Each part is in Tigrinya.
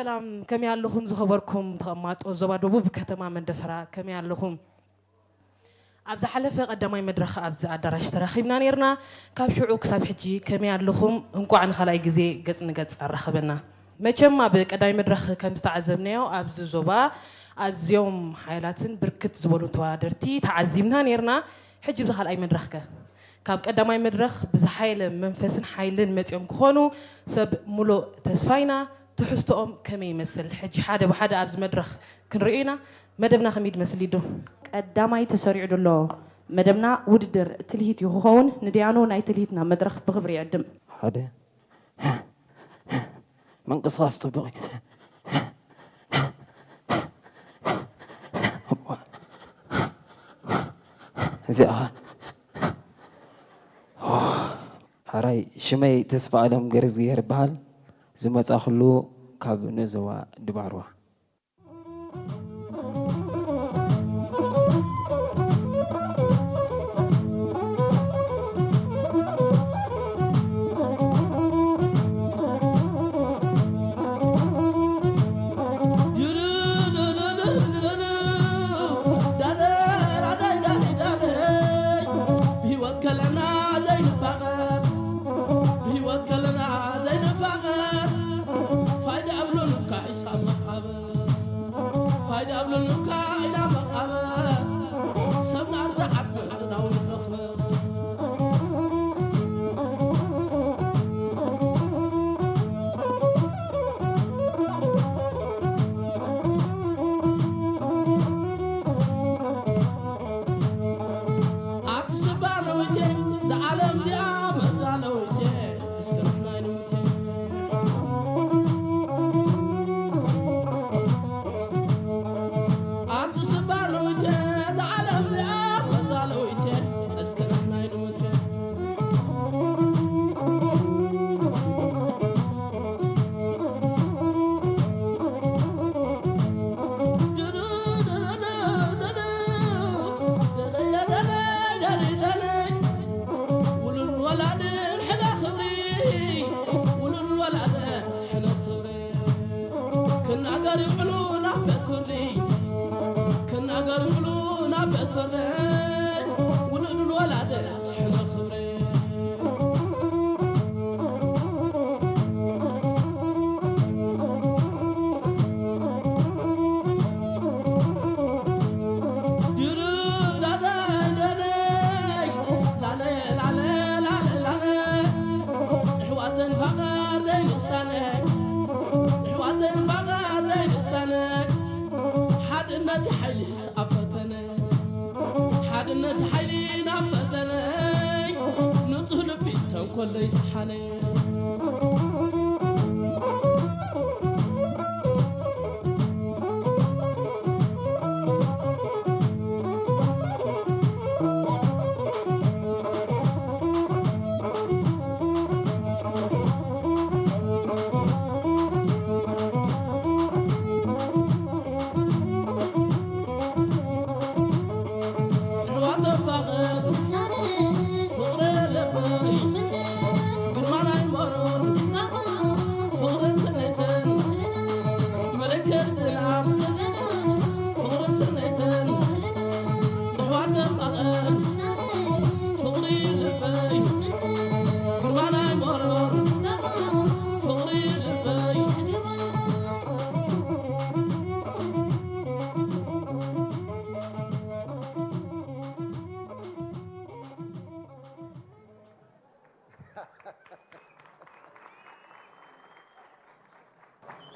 ሰላም፣ ከመይ ኣለኹም ዝኸበርኩም ተቐማጦ ዞባ ደቡብ ከተማ መንደፈራ፣ ከመይ ኣለኹም? ኣብ ዝሓለፈ ቀዳማይ መድረኽ ኣብዚ ኣዳራሽ ተራኺብና ነይርና። ካብ ሽዑ ክሳብ ሕጂ ከመይ ኣለኹም? እንቋዕ ንኻልኣይ ግዜ ገጽ ንገጽ ኣራኸበና። መቸም ኣብ ቀዳማይ መድረኽ ከም ዝተዓዘብናዮ ኣብዚ ዞባ ኣዝዮም ሓያላትን ብርክት ዝበሉ ተወዳደርቲ ተዓዚብና ነይርና። ሕጂ ብዚ ካልኣይ መድረኽ ከ? ካብ ቀዳማይ መድረኽ ብዝሓየለ መንፈስን ሓይልን መጺኦም ክኾኑ ሰብ ሙሉእ ተስፋ ኢና። ትሕዝቶኦም ከመይ ይመስል? ሕጂ ሓደ ብሓደ ኣብዚ መድረኽ ክንርእዮ ኢና። መደብና ከመይ ይመስል ይዶ? ቀዳማይ ተሰሪዑ ዘሎ መደብና ውድድር ትልሂት እዩ ክኸውን። ንደያኑ ናይ ትልሂትና መድረኽ ብኽብሪ ይዕድም። ሓደ ምንቅስቓስ ጽቡቕ እዩ። እዚኣ ሓራይ ሽመይ ተስፋ ኣለም ገርዝግሄር ይበሃል። ዝመጻኹሉ ካብ ንእዘዋ ድባርዋ። ብህይወት ከለና ዘይንፋቐር፣ ብህይወት ከለና ዘይንፋቐር፣ ፋይዳ ኣብሉን እካ ኢሳ መቃብር፣ ፋይዳ ኣብሉን እካ ኢና መቃብር፣ ሰብና ኣርዳዓት ብዕድናው ንነኽብር። ኣቲ ስባ ነዊቴ፣ ዝዓለም እዚኣ መዳለዊቴ፣ እስከ ንሕና ይንምቴ። ኣቲ ስባ ነዊቴ፣ ዝዓለም እዚኣ መዳለዊቴ፣ እስከ ንሕና ይንምቴ። ውሉድን ወላድን ሕነ ክብሪ፣ ውሉድን ወላድን ሕነ ክብሪ። ክናገር ይውዕሉ ናብ ቤት ፍርዲ፣ ክናገር ይውዕሉ ናብ ቤት ፍርዲ፣ ውሉድን ወላድን ሕነ ክብሪ። ድሩ ዳዳይ ዳዳይ፣ ላለ ላለ ላለ ላለ፣ ኣሕዋተን ፋቐር ደይ ንሳነ፣ ኣሕዋተን ፋቐር ደይ ንሳነ፣ ሓድነት ሓይሊ ዝኣፈተነ። ሓድነት ሓይሊ ናፈተነይ፣ ንጹህ ልቢ ተንኮለይ ሰሓነይ።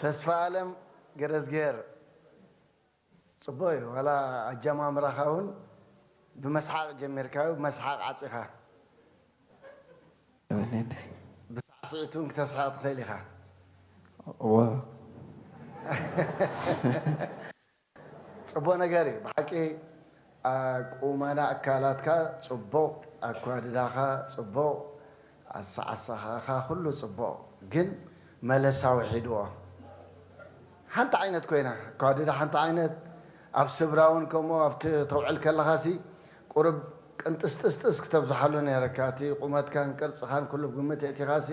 ተስፋ ኣለም ገረዝጌር፣ ጽቡቕ እዩ። ዋላ ኣጀማምራኻ እውን ብመስሓቕ ጀሚርካዮ፣ ብመስሓቕ ዓጺኻ። ብሳዕስዒት እውን ክተስሕቕ ትኽእል ኢኻ። እወ። ጽቡቕ ነገር እዩ ብሓቂ። ቁመና ኣካላትካ ጽቡቕ፣ ኣኳድዳኻ ጽቡቕ፣ ኣሰዓሳኻኻ ኩሉ ጽቡቕ፣ ግን መለሳ ውሒድዎ። ሓንቲ ዓይነት ኮይና፣ ኣኳድዳ ሓንቲ ዓይነት፣ ኣብ ስብራ እውን ከምኡ፣ ኣብቲ ተውዕል ከለኻሲ ቁሩብ ቅንጥስጥስጥስ ክተብዝሓሉ ነይረካ። እቲ ቁመትካን ቅርጽኻን ኩሉ ግምት የእቲኻሲ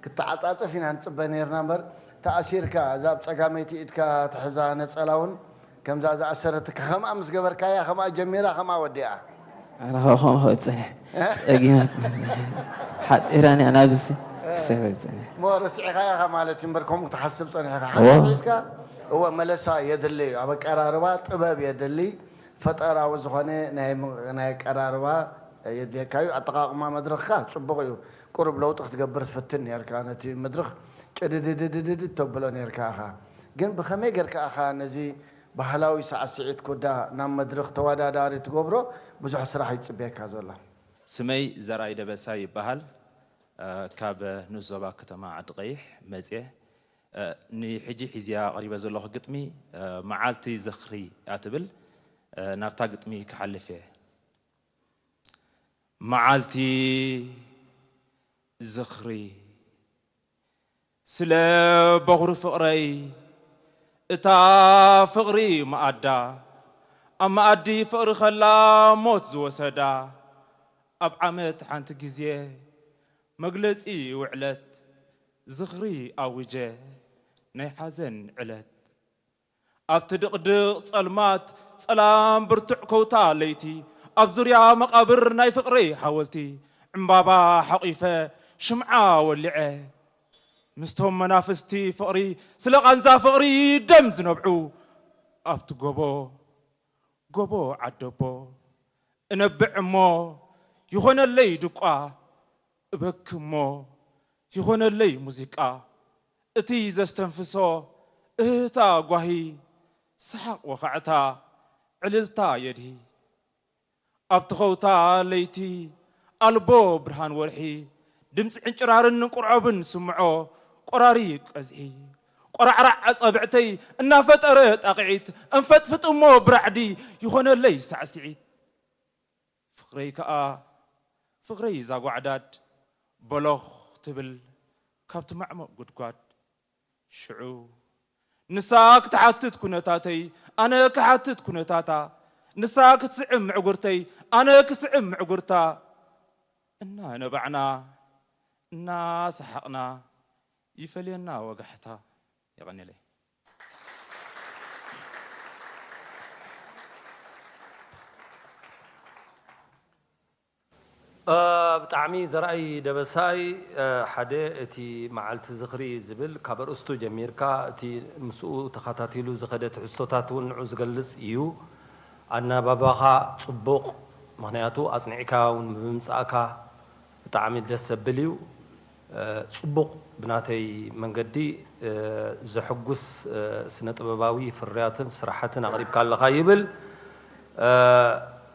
ክትተዓጻጸፍ ኢና ንጽበ ነይርና እምበር፣ ተኣሲርካ፣ እዛ ኣብ ጸጋመይቲ ኢድካ ትሕዛ ነጸላ እውን ከምዛ ዝኣሰረትካ፣ ከምኣ ምስ ገበርካያ፣ ከምኣ ጀሚራ፣ ከምኣ ወዲኣ። ኣነ ካብኡ ከምኡ ክብል ጸኒሐ። ጸጊመ ጸኒሐ። ሓጢራኒ ኣነ ኣብዚ ሲ ክሰብ ጸኒሐ። እሞ ረሲዕኻያ ኢኻ ማለት እዩ እምበር፣ ከምኡ ክትሓስብ ጸኒሕካ። እወ። ሓሳብ ሒዝካ፣ እወ፣ መለሳ የድሊ እዩ። ኣብ ኣቀራርባ ጥበብ የድሊ፣ ፈጠራዊ ዝኾነ ናይ ም-፣ ናይ ኣቀራርባ የድልየካ እዩ። ኣጠቓቕማ መድረኽካ ጽቡቕ እዩ። ቁሩብ ለውጢ ክትገብር ትፍትን ነርካ። ነቲ መድረኽ ጭድድድድድድ ተብሎ ነርካ ኢኻ። ግን ብኸመይ ጌርካ ኢኻ ነዚ ባህላዊ ሳዕስዒት ኩዳ ናብ መድረኽ ተወዳዳሪ ትገብሮ? ብዙሕ ስራሕ እዩ ዝጽበየካ ዘሎ። ስመይ ዘርኣይ ደበሳይ ይበሃል። እ፣ ካብ ንኡስ ዞባ ከተማ ዓዲ ቀይሕ መጽየ። እ፣ ንሕጂ ሒዝያ ቀሪበ ዘለኹ ግጥሚ፣ እ፣ መዓልቲ ዝኽሪ እያ ትብል። እ፣ ናብታ ግጥሚ ክሓልፍ እየ። መዓልቲ ዝኽሪ ስለ በኹሪ ፍቕረይ፣ እታ ፍቕሪ መኣዳ፣ ኣብ መኣዲ ፍቕሪ ከላ ሞት ዝወሰዳ፣ ኣብ ዓመት ሓንቲ ግዜ መግለጺ ውዕለት ዝኽሪ ኣዊጀ ናይ ሓዘን ዕለት። ኣብቲ ድቕድቕ ጸልማት ጸላም ብርቱዕ ከውታ ለይቲ ኣብ ዙርያ መቓብር ናይ ፍቕረይ ሓወልቲ ዕምባባ ሓቒፈ ሽምዓ ወሊዐ ምስቶም መናፍስቲ ፍቕሪ ስለ ቓንዛ ፍቕሪ ደም ዝነብዑ ኣብቲ ጎቦ ጎቦ ዓደቦ እነብዕ እሞ ይኾነለይ ድቋ እበኪ እሞ ይኾነለይ ሙዚቃ እቲ ዘስተንፍሶ እህህታ ጓሂ ሰሓቕ ወኻዕታ ዕልልታ የድሂ ኣብቲ ኸውታ ለይቲ ኣልቦ ብርሃን ወርሒ ድምፂ ዕንጭራርን እንቁርዖብን ስምዖ ቆራሪ ቀዝሒ ቆራዕራዕ ኣፃብዕተይ እናፈጠረ ጣቕዒት እንፈጥፍጥ እሞ ብራዕዲ ይኾነለይ ሳዕስዒት ፍቕረይ ከኣ ፍቕረይ ዛጓዕዳድ በሎኽ ትብል ካብቲ ማዕሙቕ ጉድጓድ ሽዑ ንሳ ክትሓትት ኩነታተይ ኣነ ክሓትት ኩነታታ ንሳ ክትስዕም ምዕጉርተይ ኣነ ክስዕም ምዕጉርታ እናነባዕና እናሰሓቕና ይፈልየና ወጋሕታ። የቐንየለይ። ብጣዕሚ ዘርኣይ ደበሳይ ሓደ እቲ መዓልቲ ዝኽሪ ዝብል ካብ ኣርእስቱ ጀሚርካ እቲ ምስኡ ተኸታቲሉ ዝኸደ ትሕዝቶታት እውን ንዑ ዝገልፅ እዩ። ኣናባባኻ ፅቡቕ፣ ምኽንያቱ ኣፅኒዕካ እውን ብምምፃእካ ብጣዕሚ ደስ ዘብል እዩ። ፅቡቕ ብናተይ መንገዲ ዘሕጉስ ስነ ጥበባዊ ፍርያትን ስራሓትን ኣቕሪብካ ኣለኻ ይብል።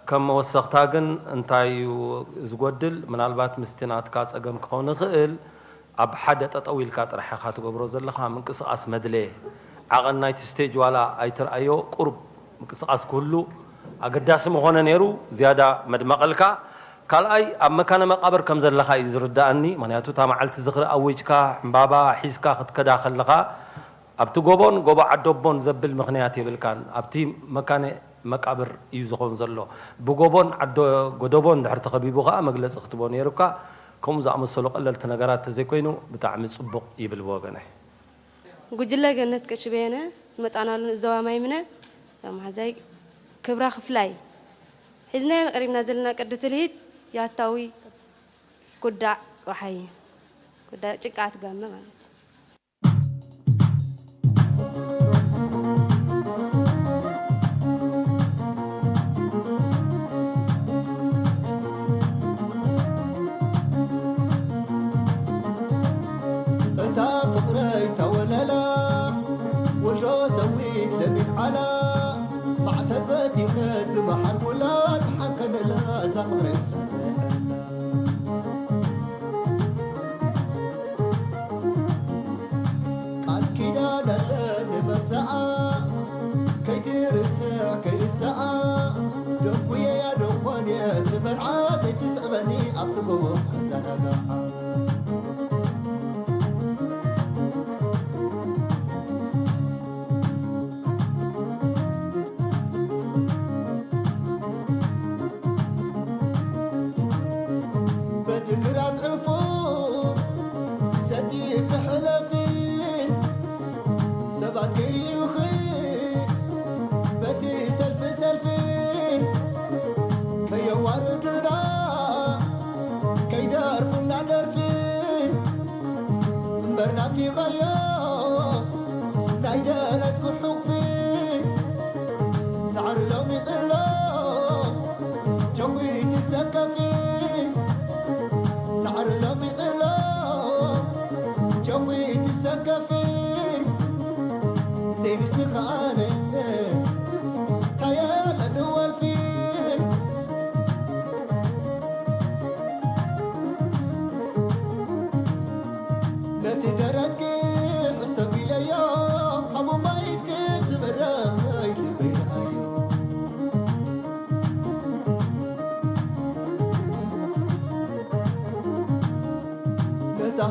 ከም መወሰኽታ ግን እንታይ እዩ ዝጎድል? ምናልባት ምስቲ ናትካ ጸገም ክኸውን ይኽእል፣ ኣብ ሓደ ጠጠው ኢልካ ጥራሕ ኢኻ ትገብሮ ዘለኻ ምንቅስቓስ መድለየ። ዓቐን ናይቲ ስቴጅ ዋላ ኣይትርኣዮ፣ ቁሩብ ምንቅስቓስ ክህሉ ኣገዳሲ ምኾነ ነይሩ፣ ዝያዳ መድመቐልካ። ካልኣይ ኣብ መካነ መቓብር ከም ዘለኻ እዩ ዝርድኣኒ። ምኽንያቱ እታ መዓልቲ ዝኽሪ ኣዊጅካ ዕምባባ ሒዝካ ክትከዳ ከለኻ ኣብቲ ጎቦን ጎቦ ዓደቦን ዘብል ምኽንያት የብልካን። ኣብቲ መካነ መቃብር እዩ ዝኾን ዘሎ። ብጎቦን ዓዶ ጎደቦን ድሕር ተኸቢቡ ከኣ መግለጺ ክትቦ ነይሩካ። ከምኡ ዝኣመሰሉ ቀለልቲ ነገራት ተዘይኮይኑ ብጣዕሚ ጽቡቕ ይብል ብወገነይ። ጉጅለ ገነት ቀሺ በየነ ዝመጻእናሉ ንእስ ዞባ ማይምነ መሓዛይ ክብራ ክፍላይ ሒዝናዮ ቀሪብና ዘለና ቅዲ ትልሂት ያታዊ ኩዳዕ ወሓይ ኩዳዕ ጭቃ ኣትጋመ ማለት እዩ። እታ ፍቕረይ ተወለላ ውልዶ ሰዊት ለሚን ዓላ ማዕተብ በቲኸ ዝመሓል ሙላት ሓከነላ እዛ ፍቕረይ ለምዐላ ቃል ኪዳን ኣለኒ መብዛዓ ከይትርስዕ ከይርሳዓ ደንጉየያ ደኾን እየ እቲ መርዓ ዘይትስዕበኒ ኣብቲ ጎቦ ከዘናጋዓ በቲ ግራት ዕፉን ሰቲ ክሕለፊ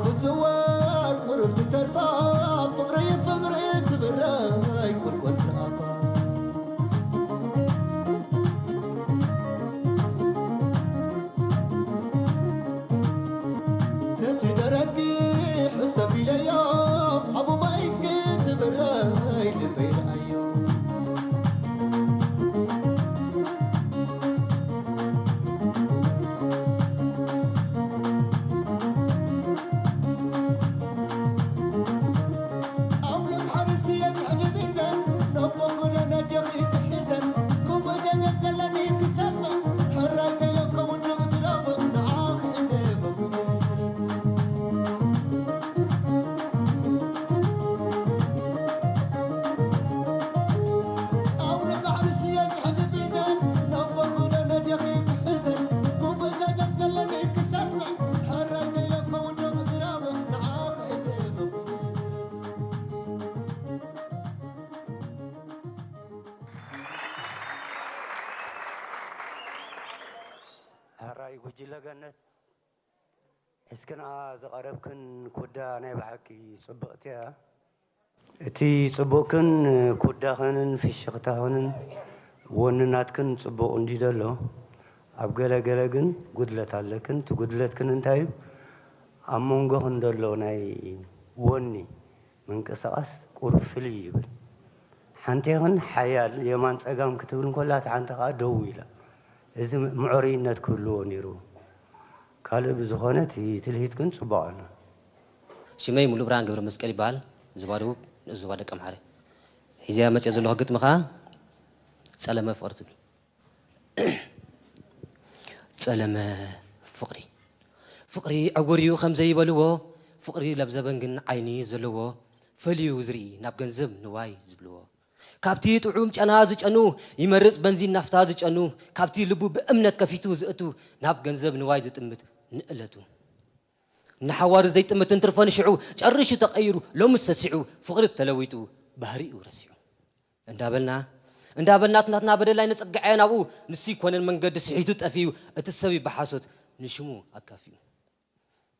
ክዝወር ቁሩብ ትተርፋ ፍቕረይ ፍቕሪ ትብረይ ቁልቁል ዝኣፋ። ነቲ ደረትኪ ሕሰብ ኢለዮ፣ ኣብ ማይትኪ ትብረይ ልበይ ረኣዮ። ኣውሎም ሓርስ እየ ዝሕድብ እዘን፣ ነቦ ጎደና ደኺ ክሕዘን፣ ከምኡ ዘዘብ ዘለኒ ክሰምዕ፣ ሕራይ ተይለኮ ውድቕ ዝረብዕ፣ ንዓኺ እየ መዊተ ዝረትዕ። ኣውሎም ሓርስ እየ ዝሕድብ እዘን፣ ነቦ ጎደና ደኺ ክሕዘን፣ ከምኡ ዘዘብ ዘለኒ ክሰምዕ፣ ሕራይ ተይለኮ ውድቕ ዝረብዕ፣ ንዓኺ እየ መዊተ ዝረትዕ። ሕራይ ጉጅለ ገነት፣ እስክንኣ ዝቐረብክን ኩዳ ናይ ብሓቂ ጽብቕቲ እያ። እቲ ጽቡቕክን ኩዳኽንን ፍሽኽታኽንን ወንናትክን ጽቡቕ እንዲ ዘሎ፣ ኣብ ገለ ገለ ግን ጉድለት ኣለክን። እቲ ጉድለትክን እንታይ እዩ? ኣብ መንጎኽን ዘሎ ናይ ወኒ ምንቅስቓስ ቁሩብ ፍልይ ይብል። ሓንቴኽን ሓያል የማን ጸጋም ክትብል እንከላ፣ እታ ሓንቲ ከኣ ደው ኢላ። እዚ ምዕሩይነት ክህልዎ ነይርዎ። ካልእ ብዝኾነ እቲ ትልሂት ግን ጽቡቕ ኣሎ። ሽመይ ሙሉእ ብርሃን ገብረ መስቀል ይበሃል። ዞባ ደቡብ፣ ንኡስ ዞባ ደቀምሓረ። ሒዘያ መጽየ ዘለኹ ግጥሚ ኸኣ ጸለመ ፍቕሪ ትብል። ጸለመ ፍቕሪ። ፍቕሪ ዕውር እዩ ከም ዘይበልዎ፣ ፍቕሪ ለብዘበን ግን ዓይኒ ዘለዎ፣ ፈልዩ ዝርኢ ናብ ገንዘብ ንዋይ ዝብልዎ። ካብቲ ጥዑም ጨና ዝጨኑ፣ ይመርጽ በንዚን ናፍታ ዝጨኑ፣ ካብቲ ልቡ ብእምነት ከፊቱ ዝእቱ፣ ናብ ገንዘብ ንዋይ ዝጥምት ንእለቱ። ንሓዋሩ ዘይጥምት እንትርፎ ንሽዑ፣ ጨሪሹ ተቐይሩ፣ ሎምስ ሰሲዑ፣ ፍቕሪ ተለዊጡ፣ ባህሪኡ ረሲዑ። እንዳበልና፣ እንዳበልና እቲ ናትና በደል ኣይነጸግዓዮ ናብኡ፣ ንሱ ይኮነን መንገዲ ስሒቱ ጠፊኡ፣ እቲ ሰብ እዩ ብሓሶት ንሽሙ ኣካፊኡ።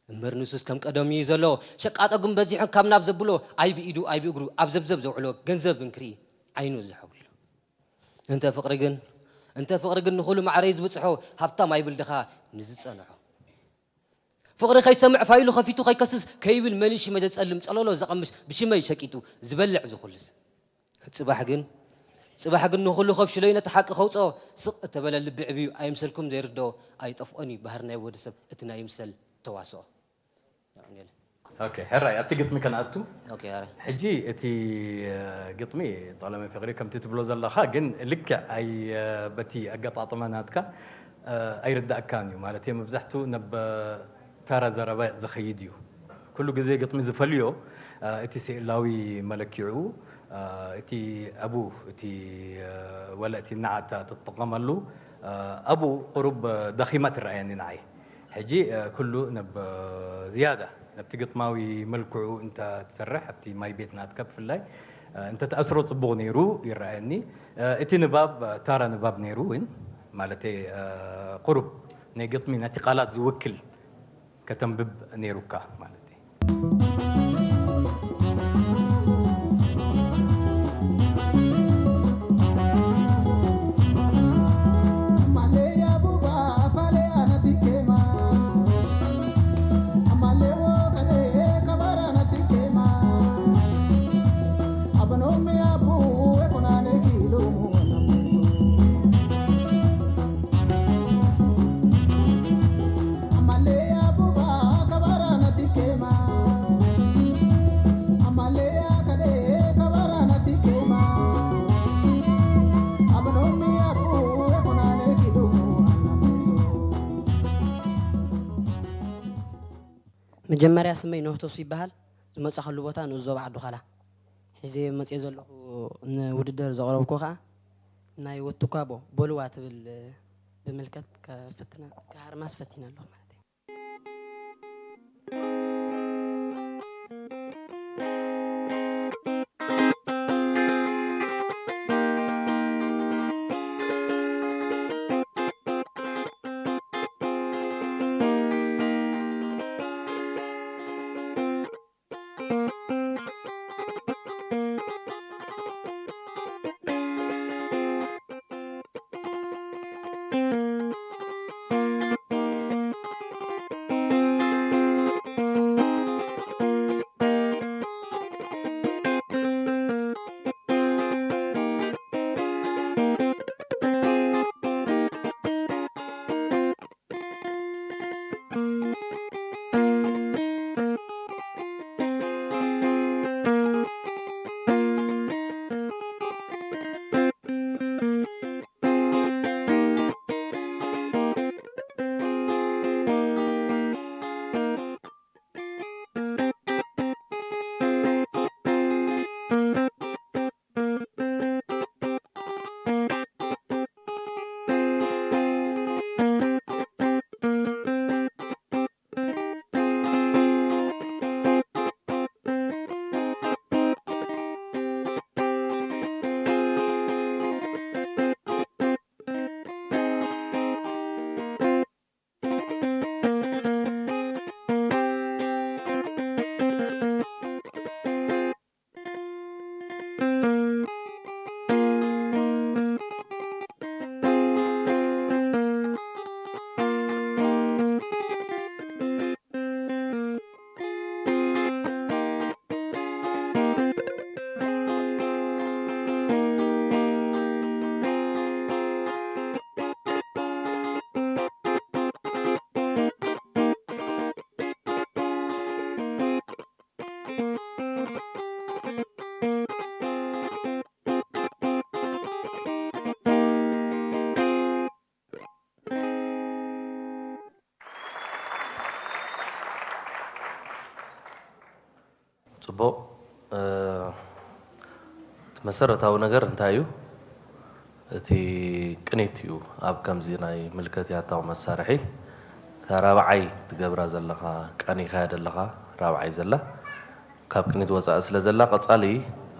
እምበር ንሱስ ከም ቀደሙ እዩ ዘሎ፣ ሸቃጦ ግን በዚሑ ካብ ናብ ዘብሎ፣ ኣይ ብኢዱ ኣይ ብእግሩ ኣብ ዘብዘብ ዘውዕሎ፣ ገንዘብ እንክርኢ ዓይኑ ዝሐውልሎ። እንተ ፍቕሪ ግን፣ እንተ ፍቕሪ ግን ንኹሉ ማዕረ እዩ ዝበጽሖ፣ ሃብታም ኣይብል ድኻ ንዝጸንሖ። ፍቕሪ ከይሰምዕ ፋይሉ ከፊቱ ከይከስስ፣ ከይብል መሊሹ መደ ጸልም ጸለሎ ዘቐምሽ፣ ብሽመይ ሸቂጡ ዝበልዕ ዝኹልስ። ጽባሕ ግን፣ ጽባሕ ግን ንኹሉ ከፍሽሎ እዩ ነቲ ሓቂ ከውጽኦ፣ ስቕ እተበለ ልቢ ዕብዩ ኣይምሰልኩም ዘይርድኦ፣ ኣይጠፍኦን እዩ ባህሪ ናይ ወዲ ሰብ እቲ ናይ ምሰል ተዋስኦ። ኦኬ፣ ሕራይ፣ ኣብቲ ግጥሚ ከነኣቱ። ኦኬ፣ ሕራይ። ሕጂ እቲ፣ እ፣ ግጥሚ ጸለመ ፍቕሪ ከምቲ ትብሎ ዘለኻ፣ ግን ልክዕ ኣይ-፣ እ፣ በቲ ኣገጣጥማ ናትካ፣ እ፣ ኣይርዳእካን እዩ። ማለት፣ መብዛሕትኡ ነብ ታራ ዘረባ ዝኸይድ እዩ። ኩሉ ግዜ ግጥሚ ዝፈልዮ፣ እ፣ እቲ ስእላዊ መለኪዑ፣ እ፣ እቲ ኣብኡ፣ እቲ፣ እ፣ ወላ እቲ ናዓታ ትጥቀመሉ፣ እ፣ ኣብኡ ቁሩብ ደኺማ ትረኣየኒ ንዓይ። ሕጂ፣ እ፣ ኩሉ ነብ ዝያዳ ነብቲ ግጥማዊ መልክዑ እንተ ትሰርሕ፣ ኣብቲ ማይ ቤት ናትካ ብፍላይ፣ እ፣ እንተ ትኣስሮ ጽቡቕ ነይሩ ይረኣየኒ። እ፣ እቲ ንባብ፣ እ፣ ታራ ንባብ ነይሩ እውን፣ ማለተይ፣ እ፣ ቁሩብ ናይ ግጥሚ ነቲ ቃላት ዝውክል ከተንብብ ነይሩካ ማለት እዩ። መጀመርያ ስመይ ነህቶሱ ይበሃል። ዝመጻኸሉ ቦታ ንኡስ ዞባ ዓዲ ዃላ። ሕዚ መጽየ ዘለኹ ንውድድር ዘቕረብኩ ኸኣ ናይ ወትኳቦ ቦልዋ ትብል ብምልከት ከፍትና፣ ክሃርማስ ፈቲነ ኣለኹ ማለት እዩ። ጽቡቕ። እ፣ እቲ መሰረታዊ ነገር እንታይ እዩ? እቲ ቅኒት እዩ። ኣብ ከምዚ ናይ ምልከት ያታዊ መሳርሒ፣ እታ ራብዓይ ትገብራ ዘለኻ፣ ቀኒኻያ ዘለኻ ራብዓይ ዘላ፣ ካብ ቅኒት ወጻኢ ስለ ዘላ፣ ቀጻሊ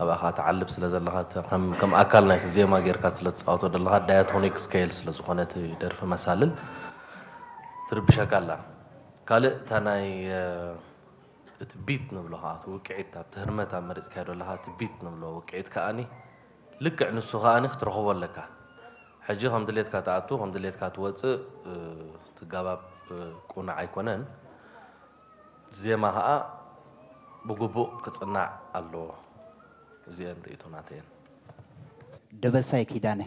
ኣብኣ ኸኣ ትዓልብ ስለ ዘለኻ፣ እተ-፣ ከም፣ ከም ኣካል ናይቲ ዜማ ጌርካ ስለ ትጻወቶ ዘለኻ፣ ዳያቶኒክ ስኬል ስለ ዝኾነ እቲ ደርፊ መሳልል፣ ትርብሸካ ኣላ። ካልእ እታ ናይ፣ እ፣ እቲ ቢት ንብሎ ኸኣ፣ እቲ ውቅዒት፣ ኣብቲ ህርመት ኣብ መሪጽካዮ ዘለኻ፣ እቲ ቢት ንብሎ ውቅዒት ከኣኒ፣ ልክዕ ንሱ ከኣኒ ክትረኽቦ ኣለካ። ሕጂ ከም ድሌትካ ትኣቱ፣ ከም ድሌትካ ትወጽእ፣ እ፣ እቲ ጋባብ፣ እ፣ ቁኑዕ ኣይኮነን። ዜማ ኸኣ ብግቡእ ክጽናዕ ኣለዎ። እዚአን ርእይቶናተይ እየን። ደበሳይ ኪዳነ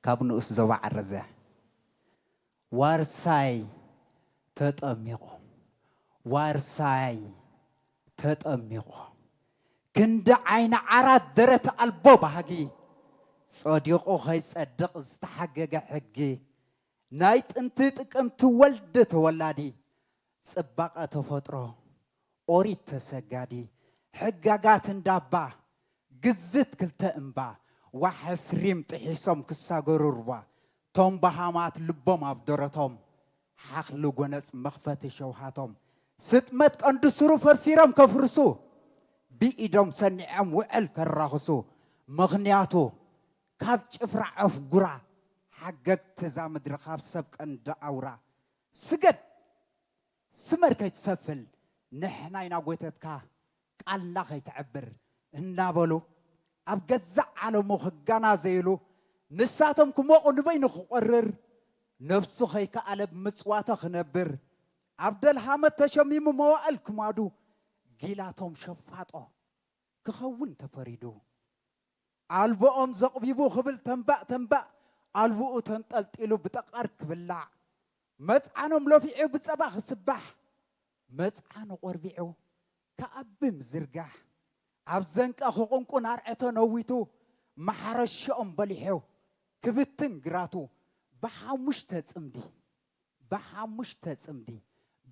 ካብ ንኡስ ዞባ ዓረዘ። ዋርሳይ ተጠሚቑ፣ ዋርሳይ ተጠሚቑ፣ ክንዲ ዓይኒ ዓራት ደረት ኣልቦ ባህጊ፣ ጸዲቑ ከይጸድቕ ዝተሓገገ ሕጊ፣ ናይ ጥንቲ ጥቅምቲ ወልዲ ተወላዲ፣ ጽባቐ ተፈጥሮ ኦሪት ተሰጋዲ፣ ሕጋጋት እንዳባ፣ ግዝት ክልተ እምባ፣ ዋሕስ ሪም ጥሒሶም ክሳገሩ ሩባ፣ ቶም በሃማት ልቦም ኣብ ደረቶም፣ ሓኽሊ ጎነጽ መኽፈቲ ሸውሃቶም፣ ስጥመት ቀንዲ ስሩ ፈርፊሮም ከፍርሱ፣ ብኢዶም ሰኒዖም ውዕል ከራኽሱ፣ ምኽንያቱ ካብ ጭፍራ ዖፍ ጉራ፣ ሓገግቲ እዛ ምድሪ ካብ ሰብ ቀንዲ ኣውራ፣ ስገድ ስመር ከይትሰፍል፣ ንሕና ኢና ጎይተትካ ቃልና ከይተዕብር እናበሉ፣ ኣብ ገዛእ ዓለሙ ክጋናዘይሉ፣ ንሳቶም ክሞቑ ንበይኑ ክቖርር፣ ነፍሱ ከይከኣለ ብምጽዋተ ክነብር፣ ኣብ ደልሃመት ተሸሚሙ መዋእል ክማዱ፣ ጊላቶም ሸፋጦ ክኸውን ተፈሪዱ። ኣልቦኦም ዘቕቢቡ ክብል ተንባእ ተንባእ ኣልቦኡ ተንጠልጢሉ ብጠቐር ክብላዕ፣ መጽዓኖም ለፊዑ ብጸባ ክስባሕ፣ መጽዓኑ ቆርቢዑ ክኣቢ ምዝርጋሕ፣ ኣብ ዘንቀ ክቕንቁን ኣርዕቶ ነዊቱ፣ ማሕረሻኦም በሊሑ ክብትን ግራቱ ብሓሙሽተ ጽምዲ። ብሓሙሽተ ጽምዲ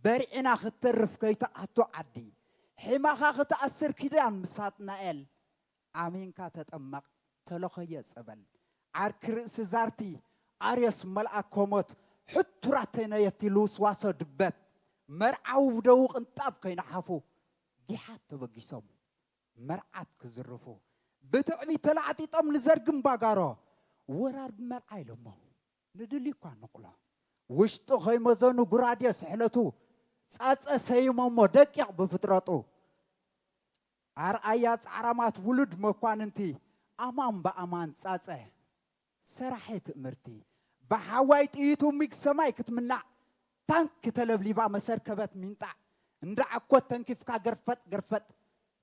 በርዒና ክትተርፍ ከይትኣቱ ዓዲ፣ ሒማኻ ክትኣስር ኪዳን ምስ ሳጥናኤል፣ ኣሚንካ ተጠመቕ ተለኸዮ ጸበል፣ ዓርኪ ርእሲ ዛርቲ ኣርዮስ መልኣክ ኮሞት፣ ሕቱራት ተነየቲ ልውስዋሶ ድበት፣ መርዓዊ ብደዉ ቅንጣብ ከይነሓፉ ጊሓት ተበጊሶም መርዓት ክዝርፉ፣ ብትዕቢት ተላዕጢጦም ንዘርግም ባጋሮ፣ ወራር ብመርዓ ኢሎሞ ንድሊ እኳ ንቕሎ። ውሽጡ ከይመዘኑ ጉራዴ ስሕለቱ፣ ጻጸ ሰይሞሞ ደቂቕ ብፍጥረጡ። ኣርኣያ ጻዕራማት ውሉድ መኳንንቲ፣ ኣማን ብኣማን ጻጸ ሰራሒ ትእምርቲ። ብሓዋይ ጥይቱ ሚግ ሰማይ ክትምናዕ፣ ታንክ ተለብሊባ መሰርከበት ሚንጣዕ፣ እንዳዓኮት ተንኪፍካ ገርፈጥ ገርፈጥ፣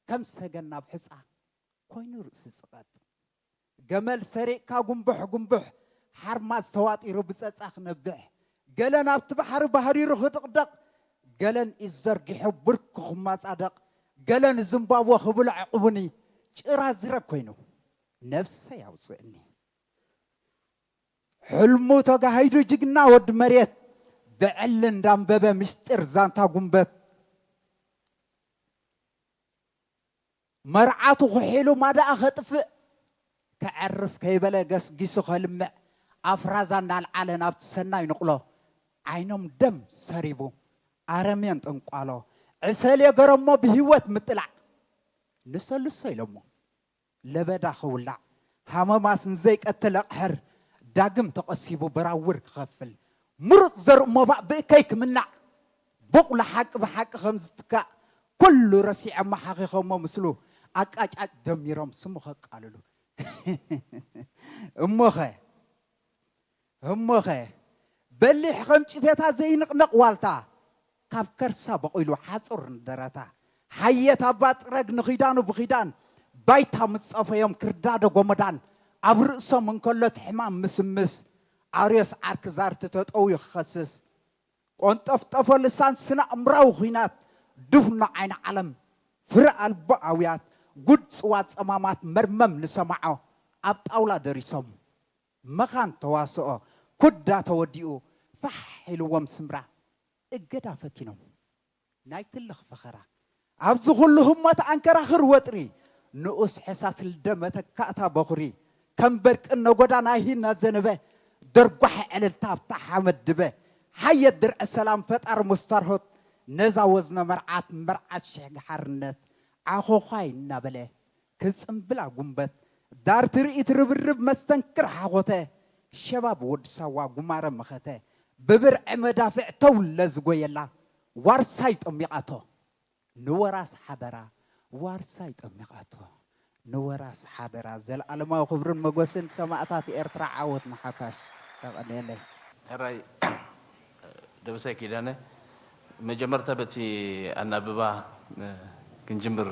ከም ሰገን ናብ ሑጻ ኮይኑ ርእሲ ጽቐጥ። ገመል ሰሪቕካ ጉንቡሕ ጉንቡሕ፣ ሓርማዝ ተዋጢሩ ብጸጻ ክነብሕ። ገለ ናብቲ ባሕሪ ባህሪሩ ክድቕደቕ፣ ገለን ኢድ ዘርጊሑ ብርኩ ክማጻደቕ፣ ገለን ዝምባብወ ክብሎ ዕቑቡኒ፣ ጭራ ዝረግ ኮይኑ ነብሰይ ኣውጽእኒ። ሕልሙ ተጋሂዱ ጅግና ወዲ መሬት፣ ብዕሊ እንዳንበበ ምስጢር ዛንታ ጉንበት፣ መርዓቱ ኩሒሉ ማዳኣ ከጥፍእ፣ ከዕርፍ ከይበለ ገስጊሱ ከልምዕ፣ ኣፍራዛ እናልዓለ ናብቲ ሰናይ ንቕሎ፣ ዓይኖም ደም ሰሪቡ፣ ኣረሜን ጥንቋሎ፣ ዕሰል የገረሞ ብህይወት ምጥላዕ፣ ንሰልሶ ኢሎሞ ለበዳ ክውላዕ፣ ሃመማስ ንዘይቀትል ኣቕሕር፣ ዳግም ተቐሲቡ በራውር ክኸፍል፣ ምሩፅ ዘርእ ሞባእ ብእከይ ክምናዕ፣ በቑሉ ሓቂ ብሓቂ ከም ዝትካእ፣ ኩሉ ረሲዖሞ ሓኺኸሞ ምስሉ፣ ኣቃጫጭ ደሚሮም ስሙ ከቃልሉ። እሞኸ፣ እሞኸ፣ በሊሕ ከም ጭፌታ ዘይንቕነቕ ዋልታ፣ ካብ ከርሳ በቑሉ ሓጹር ንደረታ፣ ሓየት ኣባ ጥረግ ንኺዳኑ ብኺዳን፣ ባይታ ምስ ጸፈዮም ክርዳዶ ጎመዳን፣ ኣብ ርእሶም እንከሎ እቲ ሕማም ምስምስ፣ ኣርዮስ ዓርኪ ዛርቲ ተጠውዩ ክኸስስ፣ ቆንጠፍጠፎ ልሳን ስነ ኣእምራዊ ኹናት፣ ድፍኖ ዓይኒ ዓለም፣ ፍረ ኣልቦ ኣውያት፣ ጉድ ጽዋ ጸማማት መርመም ንሰማዖ፣ ኣብ ጣውላ ደሪሶም። መኻን ተዋስኦ ኩዳ ተወዲኡ ፋሕ ኢልዎም ስምራ እገዳ ፈቲኖም ናይ ትልኽ ፈኸራ ኣብዚ ኩሉ ህሞት ኣንከራኽር ወጥሪ ንኡስ ሕሳስ ልደ መተካእታ በኹሪ ከም በርቂ ነጎዳ ናይሂ እናዘነበ ደርጓሐ ዕልልታ ኣብታ ሓመድ ድበ ሓየት ድርዒ ሰላም ፈጣሪ ሙስተርሆት ነዛ ወዝነ መርዓት መርዓት ሽሕ ሓርነት ዓኾዃይ እናበለ ክጽምብላ ጉንበት ዳር ትርኢት ርብርብ መስተንክር ሓኾተ ሸባብ ወዲ ሳዋ ጉማረ መኸተ ብብርዒ መዳፍዕ ተውለ ዝጎየላ ዋርሳይ ጠሚቓቶ ንወራስ ሓደራ ዋርሳይ ጠሚቓቶ ንወራስ ሓደራ። ዘለኣለማዊ ክብርን መጎስን ሰማእታት ኤርትራ ዓወት ንሓፋሽ። የቐንየለይ። ሕራይ ደበሳይ ኪዳነ፣ መጀመርታ በቲ ኣናብባ ክንጅምር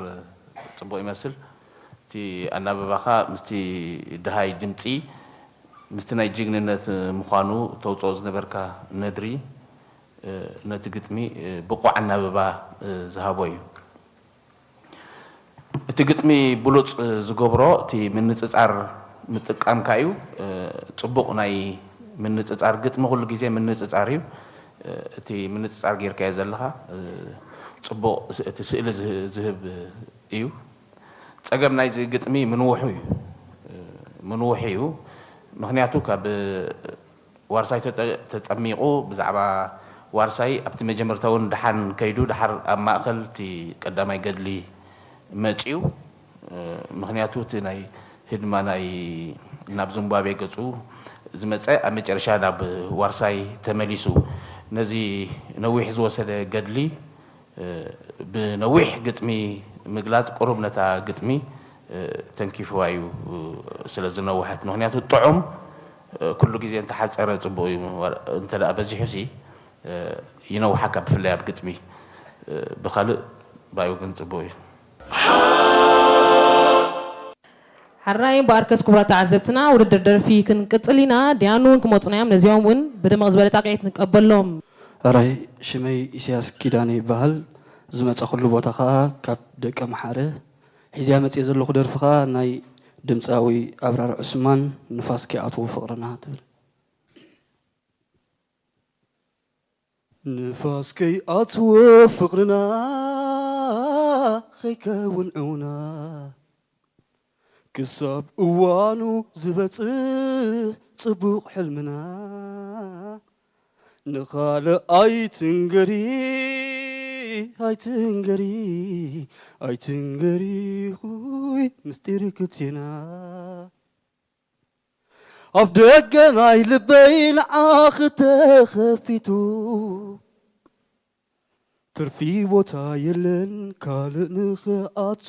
ጽቡቕ ይመስል። እቲ ኣናብባኻ ምስቲ ደሃይ ድምጺ ምስቲ ናይ ጅግንነት ምዃኑ ተውጽኦ ዝነበርካ ነድሪ ነቲ ግጥሚ ብቑዕ ኣናብባ ዝሃቦ እዩ። እቲ ግጥሚ ብሉጽ ዝገብሮ እቲ ምንጽጻር ምጥቃምካ እዩ። ጽቡቕ ናይ ምንጽጻር ግጥሚ ኩሉ ግዜ ምንጽጻር እዩ። እቲ ምንጽጻር ጌርካዮ ዘለኻ ጽቡቕ እቲ ስእሊ ዝህብ እዩ። ጸገም ናይዚ ግጥሚ ምንውሑ እዩ። ምንውሑ እዩ። ምኽንያቱ ካብ ዋርሳይ ተጠ- ተጠሚቑ ብዛዕባ ዋርሳይ ኣብቲ መጀመርታ እውን ደሓን ከይዱ ደሓር ኣብ ማእኸል እቲ ቀዳማይ ገድሊ መፅዩ። ምኽንያቱ እቲ ናይ ህድማ ናይ ናብ ዝምባብዌ ገፁ ዝመፀ ኣብ መጨረሻ ናብ ዋርሳይ ተመሊሱ ነዚ ነዊሕ ዝወሰደ ገድሊ ብነዊሕ ግጥሚ ምግላፅ ቁሩብ ነታ ግጥሚ ተንኪፍዋ እዩ ስለ ዝነውሐት። ምኽንያቱ ጥዑም ኩሉ ግዜ እንተሓፀረ ፅቡቕ እዩ። እንተ ደኣ በዚሑሲ ይነውሓካ፣ ብፍላይ ኣብ ግጥሚ። ብኻልእ ባዩ ግን ፅቡቕ እዩ። ሓራይ እምበኣርከስ ክቡራት ተዓዘብትና ውድድር ደርፊ ክንቅፅል ኢና። ዲያኑ እውን ክመፁና እዮም። ነዚኦም እውን ብድምቕ ዝበለ ጣቕዒት ንቀበሎም። ሕራይ፣ ሽመይ ኢሳያስ ኪዳነ ይበሃል። ዝመፃኹሉ ቦታ ኸዓ ካብ ደቀምሓረ። ሒዘያ መፅየ ዘለኹ ደርፊ ኸዓ ናይ ድምፃዊ ኣብራር ዑስማን ንፋስ ከይኣትዎ ፍቕርና ትብል። ንፋስ ከይኣትዎ ፍቕርና ኸይከውን ዑና ክሳብ እዋኑ ዝበጽሕ ጽቡቕ ሕልምና ንኻልእ ኣይትንገሪ ኣይትንገሪ ኣይትንገሪ ኹይ ምስጢር ክልቴና ኣፍ ደገ ናይ ልበይ ንዓኺ ተኸፊቱ ትርፊ ቦታ የለን ካልእ ንኽኣቱ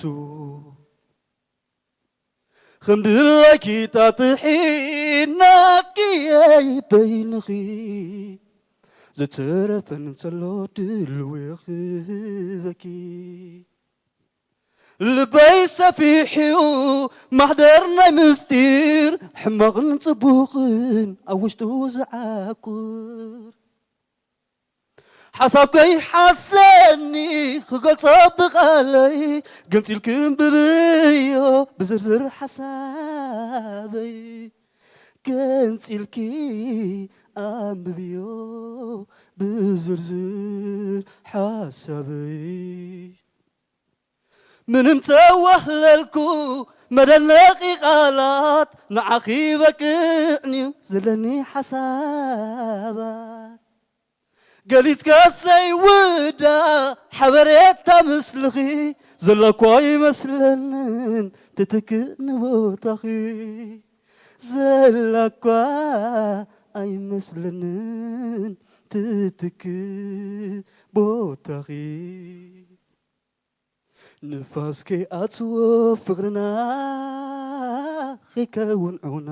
ከም ድላይኪ ጣጥሒ ናትኪ የይ በይንኺ ዝተረፈ እንተሎ ድልው ክህበኪ ልበይ ሰፊሕ እዩ ማሕደር ናይ ምስጢር ሕማቕን ጽቡቕን ኣብ ውሽጡ ዝዓቁር ሓሳብ ከይሓሰኒ ክገልጾ ብቓለይ፣ ገንጺልኪ እንብብዮ ብዝርዝር ሓሳበይ። ገንጺልኪ ኣንብብዮ ብዝርዝር ሓሳበይ። ምንም ተዋህለልኩ መደነቒ ቃላት፣ ንዓኺ በቅዕንዩ ዘለኒ ሓሳባት። ገሊጽካ ዘይውዳእ ሓበሬታ ምስልኺ፣ ዘላኳ ኣይመስለንን ትትክእ ንቦታኺ። ዘላኳ ኣይመስለንን ትትክእ ቦታኺ። ንፋስ ከይኣትዎ ፍቕርና ከይከውን ዑና፣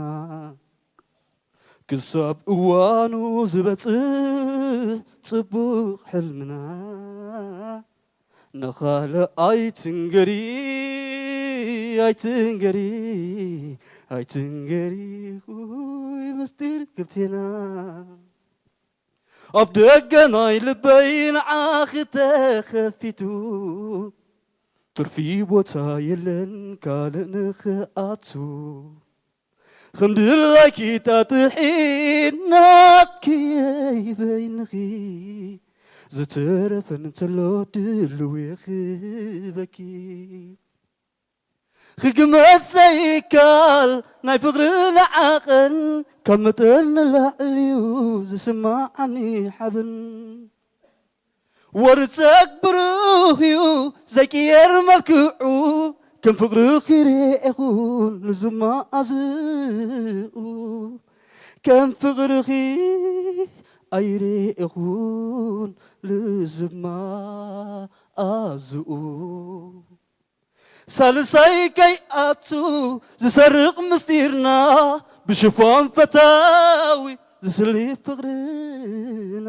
ክሳብ እዋኑ ዝበጽሕ ጽቡቕ ሕልምና፣ ንኻልእ ኣይትንገሪ፣ ኣይትንገሪ፣ ኣይትንገሪ ኹይ ምስጢር ክልቴና። ኣብ ደገ ናይ ልበይ ንዓኺ ተኸፊቱ፣ ትርፊ ቦታ የለን ካልእ ንኽኣቱ። ከም ድላይኪ ጣጥሒ ናትኪ በይንኺ፣ ዝተረፈ እንተሎ ድልው ክበኪ። ክግመት ዘይከኣል ናይ ፍቕርና ዓቐን፣ ካብ መጠን ንላዕሊ'ዩ ዝስምዓኒ ሓበን። ወርጸግ ብሩህ'ዩ ዘይቅየር መልክዑ፣ ከም ፍቕርኺ ርኤኹን ልዝማ ኣዝኡ፣ ከም ፍቕርኺ ኣይርኤኹን ልዝማ ኣዝኡ። ሳልሳይ ከይኣቱ ዝሰርቕ ምስጢርና፣ ብሽፋን ፈታዊ ዝስሊ ፍቕርና።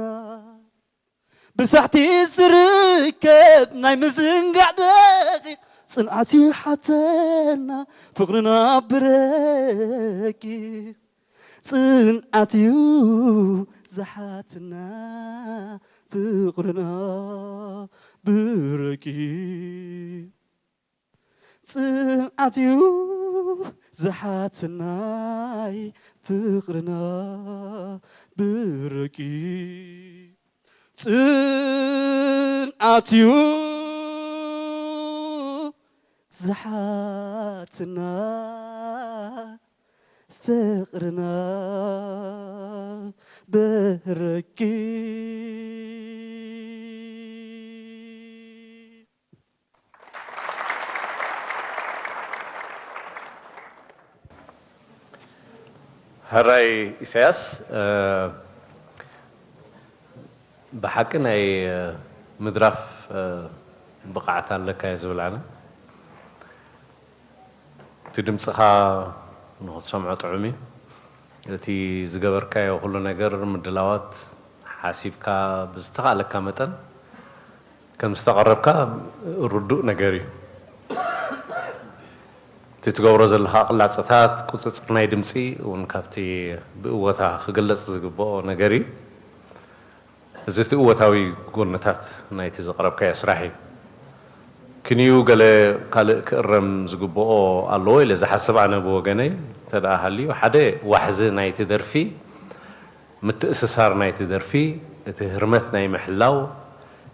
ብሳሕቲ ዝርከብ ናይ ምዝንጋዕ ደቂቕ፣ ጽንዓት ይሓተና ፍቕርና ብረቂቕ። ጽንዓት እዩ ዝሓትና ፍቕርና ብረቂቕ። ጽንዓት እዩ ዝሓትናይ ፍቕርና ብረቂቕ። ጽንዓት እዩ ዝሓትና ፍቕርና ብረቂቕ። ሕራይ ኢሳያስ፣ ብሓቂ ናይ ምድራፍ ብቕዓት ኣለካ እየ ዝብል ኣነ። እቲ ድምፅኻ ንኽትሰምዖ ጥዑም እዩ። እቲ ዝገበርካዮ ኩሉ ነገር፣ ምድላዋት፣ ሓሲብካ ብዝተኻእለካ መጠን ከም ዝተቐረብካ ርዱእ ነገር እዩ። እቲ ትገብሮ ዘለኻ ቅላፅታት፣ ቁፅፅር ናይ ድምፂ እውን ካብቲ ብእወታ ክግለፅ ዝግብኦ ነገር እዩ። እዚ እቲ እወታዊ ጎንታት ናይቲ ዘቕረብካዮ ስራሕ እዩ። ክንዩ ገለ ካልእ ክእረም ዝግብኦ ኣለዎ ኢለ ዝሓስብ ኣነ ብወገነይ እንተ ደኣ ሃልዩ፣ ሓደ ዋሕዚ ናይቲ ደርፊ፣ ምትእስሳር ናይቲ ደርፊ፣ እቲ ህርመት ናይ ምሕላው፣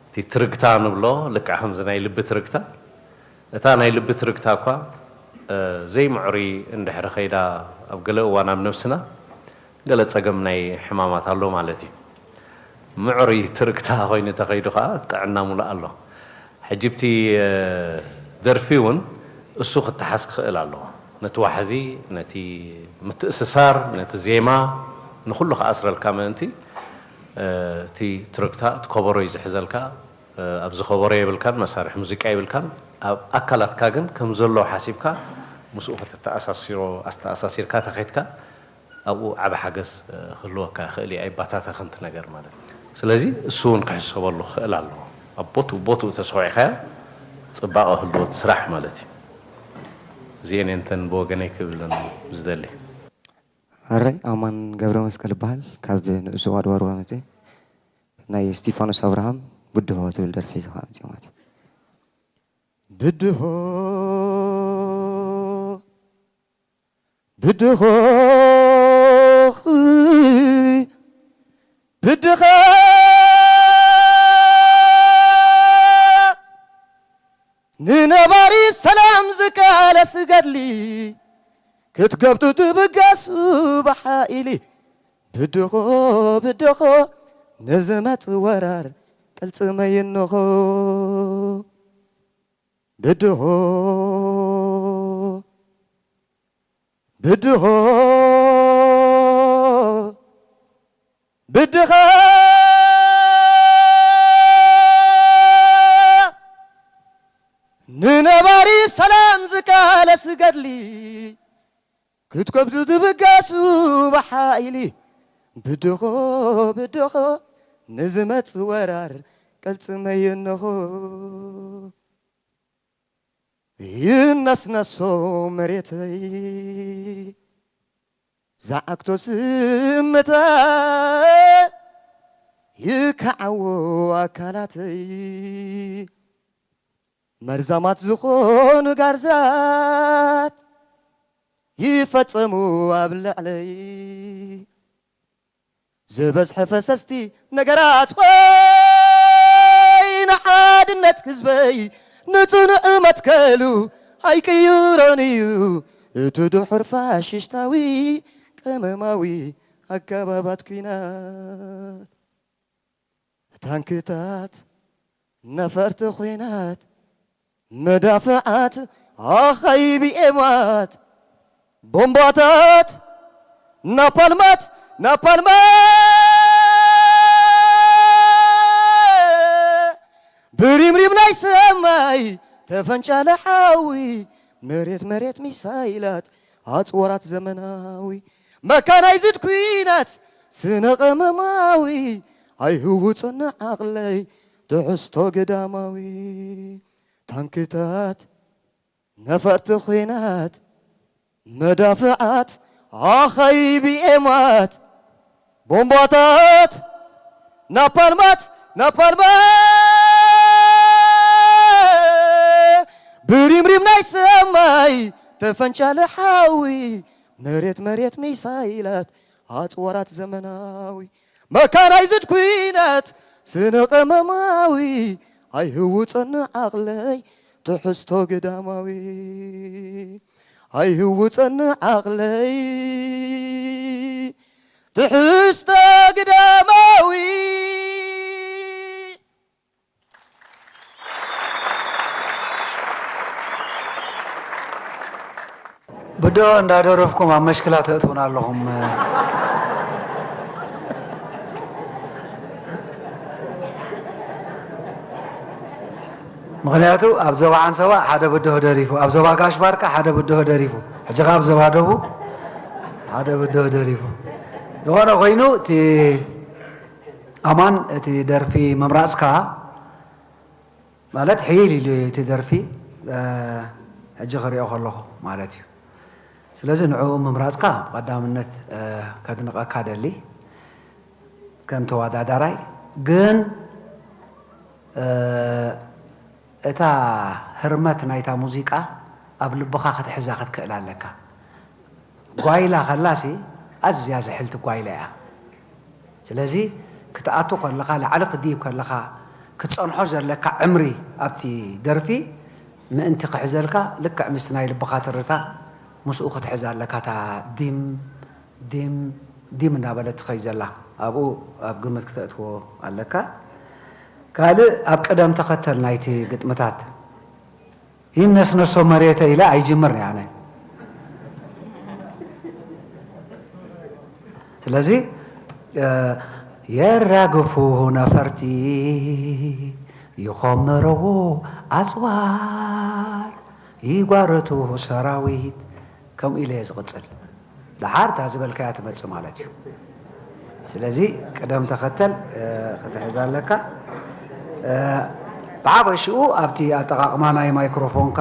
እቲ ትርግታ ንብሎ፣ ልክዕ ከምዚ ናይ ልቢ ትርግታ፣ እታ ናይ ልቢ ትርግታ እኳ ዘይምዕሩይ እንድሕሪ ከይዳ ኣብ ገለ እዋን ኣብ ነብስና ገለ ጸገም ናይ ሕማማት ኣሎ ማለት እዩ። ምዕሩይ ትርግታ ኮይኑ ተኸይዱ ከኣ ጥዕና ሙሉእ ኣሎ። ሕጂ ብቲ ደርፊ እውን እሱ ክተሓዝ ክኽእል ኣለዎ። ነቲ ዋሕዚ፣ ነቲ ምትእስሳር፣ ነቲ ዜማ ንኹሉ ክኣስረልካ ምእንቲ እቲ ትርግታ እቲ ከበሮ እዩ ዝሕዘልካ። ኣብዚ ከበሮ የብልካን፣ መሳርሒ ሙዚቃ የብልካን። ኣብ ኣካላትካ ግን ከም ዘሎ ሓሲብካ ምስኡ ከተተኣሳሲሮ ኣስተኣሳሲርካ ተኸይድካ ኣብኡ ዓቢ ሓገዝ ክህልወካ ይኽእል እዩ፣ ኣይባታተኽን እቲ ነገር ማለት እዩ። ስለዚ እሱ እውን ክሕሰበሉ ክኽእል ኣለዎ። ኣብ ቦትኡ ቦትኡ ተሰኺዕካዮ ጽባቐ ክህልዎ እቲ ስራሕ ማለት እዩ። እዚኤን እየን እተን ብወገነይ ክብል ዝደሊ። ሕራይ ኣማን ገብረመስቀል እበሃል፣ ካብ ንኡስ ዞባ ደቡብ መጽየ። ናይ እስቲፋኖስ ኣብርሃም ብድሆ ትብል ደርፊ እዚ ከዓ ኣምፅኦ ማለት እዩ። ብድሆ ብድሆ ብድኻ ንነባሪ ሰላም ዝቃለስ ገድሊ ክትገብጡ ትብገሱ ብሓይሊ ብድኾ ብድኾ ንዝመጽእ ወራር ቅልጽመይ እንኾ። ብድሆ ብድሆ ብድኻ ንነባሪ ሰላም ዝቃለስ ገድሊ ክትከብዱ ትብገሱ ብሓይሊ ብድኾ ብድኾ ንዝመጽእ ወራር ቅልጽመይ እንኾ። ይነስነሶ መሬተይ ዝዓግቶ ስምታ ይከዓዎ ኣካላተይ መርዛማት ዝኾኑ ጋርዛት ይፈጸሙ ኣብ ልዕለይ። ዝበዝሐ ፈሰስቲ ነገራት ኮይኑ ሓድነት ህዝበይ ንጽኑዕ መትከሉ ኣይቅይሮን እዩ። እቲ ድሑር ፋሽስታዊ ቀመማዊ ኣገባባት ኲናት ታንክታት ነፈርቲ ኲናት መዳፍዓት ኣኸይቢ ኤማት ቦምባታት ናፓልማት ናፓልማት ብሪምሪም ናይ ሰማይ ተፈንጫለ ሓዊ መሬት መሬት ሚሳይላት ኣጽዋራት ዘመናዊ መካናይዝድ ኲናት ስነ ቀመማዊ ኣይህውፅን ዓቕለይ ትሕዝቶ ግዳማዊ ታንክታት ነፈርቲ ኲናት መዳፍዓት ኣኸይቢ ኤማት ቦምባታት ናፓልማት ናፓልማት ብሪምሪም ናይ ሰማይ ተፈንጫለ ሓዊ መሬት መሬት ሚሳይላት ኣጽዋራት ዘመናዊ መካናይዝድ ኲናት ስነ ቀመማዊ ኣይህውፀኒ ዓቕለይ ትሕዝቶ ግዳማዊ ኣይህውፀኒ ዓቕለይ ትሕዝቶ ግዳማዊ ብዶ እንዳደረፍኩም ኣብ መሽክላ ተእትውና ኣለኹም። ምኽንያቱ ኣብ ዞባ ዓንሰባ ሓደ ብድሆ ደሪፉ፣ ኣብ ዞባ ጋሽ ባርካ ሓደ ብድሆ ደሪፉ፣ ሕጂ ኸዓ ኣብ ዞባ ደቡብ ሓደ ብድሆ ደሪፉ። ዝኾነ ኮይኑ እቲ ኣማን እቲ ደርፊ ምምራፅካ ማለት ሕይል ኢሉ እቲ ደርፊ ሕጂ ክሪኦ ከለኹ ማለት እዩ። ስለዚ ንዕኡ ምምራፅካ ብቐዳምነት ከድንቐካ ደሊ ከም ተወዳዳራይ። ግን እታ ህርመት ናይታ ሙዚቃ ኣብ ልብኻ ክትሕዛ ክትክእል ኣለካ። ጓይላ ከላሲ ኣዝያ ዝሕልቲ ጓይላ እያ። ስለዚ ክትኣቱ ከለኻ ላዕሊ ክድይብ ከለኻ ክትጸንሖ ዘለካ ዕምሪ ኣብቲ ደርፊ ምእንቲ ክሕዘልካ ልክዕ ምስቲ ናይ ልብኻ ትርታ ምስኡ ክትሕዛ ኣለካ እታ ዲም ዲም ዲም እናበለት ትኸይ ዘላ ኣብኡ ኣብ ግምት ክተእትዎ ኣለካ። ካልእ ኣብ ቅደም ተኸተል ናይቲ ግጥምታት ይነስነሶ መሬተ ኢለ ኣይጅምርን ኣነ። ስለዚ የራግፉ ነፈርቲ ይኾመረዎ ኣፅዋር ይጓረቱ ሰራዊት ከምኡ ኢለ እየ ዝቕፅል። ደሓር እታ ዝበልካያ ትመፅእ ማለት እዩ። ስለዚ ቅደም ተኸተል ክትሕዝ ኣለካ። ብሓፈሽኡ ኣብቲ ኣጠቓቕማ ናይ ማይክሮፎንካ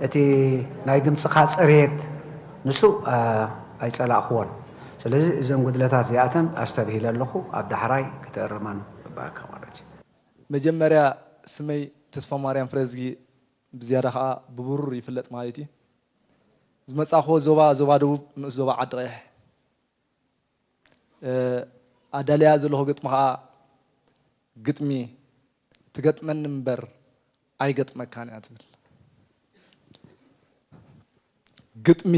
እቲ ናይ ድምፅኻ ፅሬት ንሱ ኣይፀላእክዎን። ስለዚ እዘን ጉድለታት እዚኣተን ኣስተብሂለ ኣለኹ፣ ኣብ ዳሕራይ ክትእርመን ይግባእካ ማለት እዩ። መጀመርያ ስመይ ተስፋ ማርያም ፍረዝጊ ብዝያዳ ከዓ ብብሩር ይፍለጥ ማለት እዩ። ዝመፃእክዎ ዞባ ዞባ ደቡብ ንኡስ ዞባ ዓዲ ቀይሕ ኣዳልያ ዘለኹ ግጥሚ ከዓ ግጥሚ ትገጥመኒ እምበር ኣይገጥመካን እያ ትብል። ግጥሚ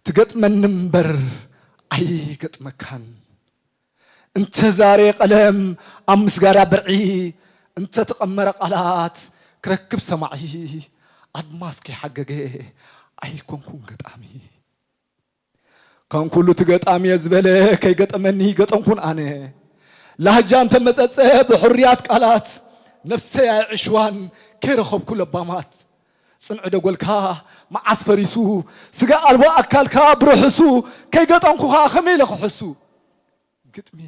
ትገጥመኒ እምበር ኣይገጥመካን እንተ ዛሬ ቀለም ኣብ ምስጋዳ ብርዒ እንተ ተቐመረ ቃላት ክረክብ ሰማዒ ኣድማስ ከይሓገገ ኣይኮንኩን ገጣሚ። ከም ኩሉ እቲ ገጣሚ እየ ዝበለ ከይገጠመኒ ገጠምኩን ኣነ። ላህጃ እንተ መጸጸ ብሕሩያት ቃላት ነፍሰይ ኣይዕሽዋን ከይረኸብኩ ለባማት። ጽንዒ ደጎልካ መዓስ ፈሪሱ ስጋ ኣልቦ ኣካልካ ብርሑሱ ከይገጠምኩኻ ከመይ ኢለ ክሕሱ። ግጥሚ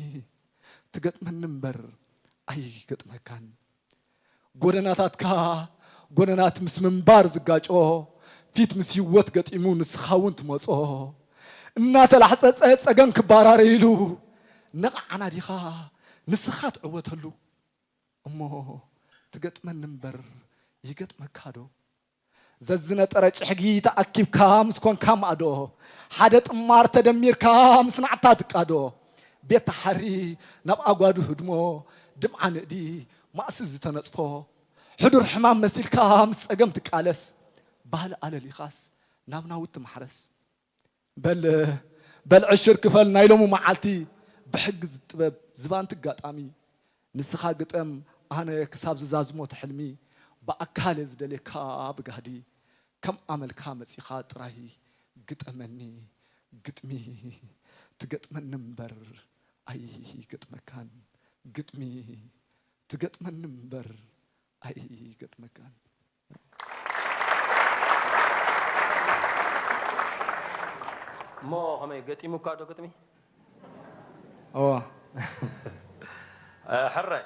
ትገጥመኒ እምበር ኣይገጥመካን። ጎደናታትካ ጎደናት ምስ ምንባር ዝጋጮ ፊት ምስ ህይወት ገጢሙ ንስኻ እውን ትመጾ እናተላሕጸጸ ጸገም ክባራረ ኢሉ ነቓዕ ኣናዲኻ ንስኻ ትዕወተሉ እሞ ትገጥመኒ እምበር ይገጥመካ ዶ? ዘዝነጠረ ጭሕጊ ተኣኪብካ ምስ ኮንካ ማእዶ ሓደ ጥማር ተደሚርካ ምስ ናዕታ ትቃዶ ቤት ተሓሪ ናብ ኣጓዱ ህድሞ ድምዓ ንእዲ ማእሲ ዝተነጽፎ ሕዱር ሕማም መሲልካ ምስ ጸገም ትቃለስ ባህሊ ኣለሊኻስ ናብ ናውቲ ማሕረስ በል በል ዕሽር ክፈል ናይ ሎሚ መዓልቲ ብሕጊ ዝጥበብ ዝባንቲ ኣጋጣሚ ንስኻ ግጠም ኣነ ክሳብ ዝዛዝሞ እቲ ሕልሚ ብኣካል እየ ዝደልየካ ብጋህዲ ከም ኣመልካ መጺኻ ጥራይ ግጠመኒ ግጥሚ ትገጥመኒ እምበር ኣይገጥመካን ግጥሚ ትገጥመኒ እምበር ኣይገጥመካን እሞ ከመይ ገጢሙካ ዶ ግጥሚ? እዋ ሕራይ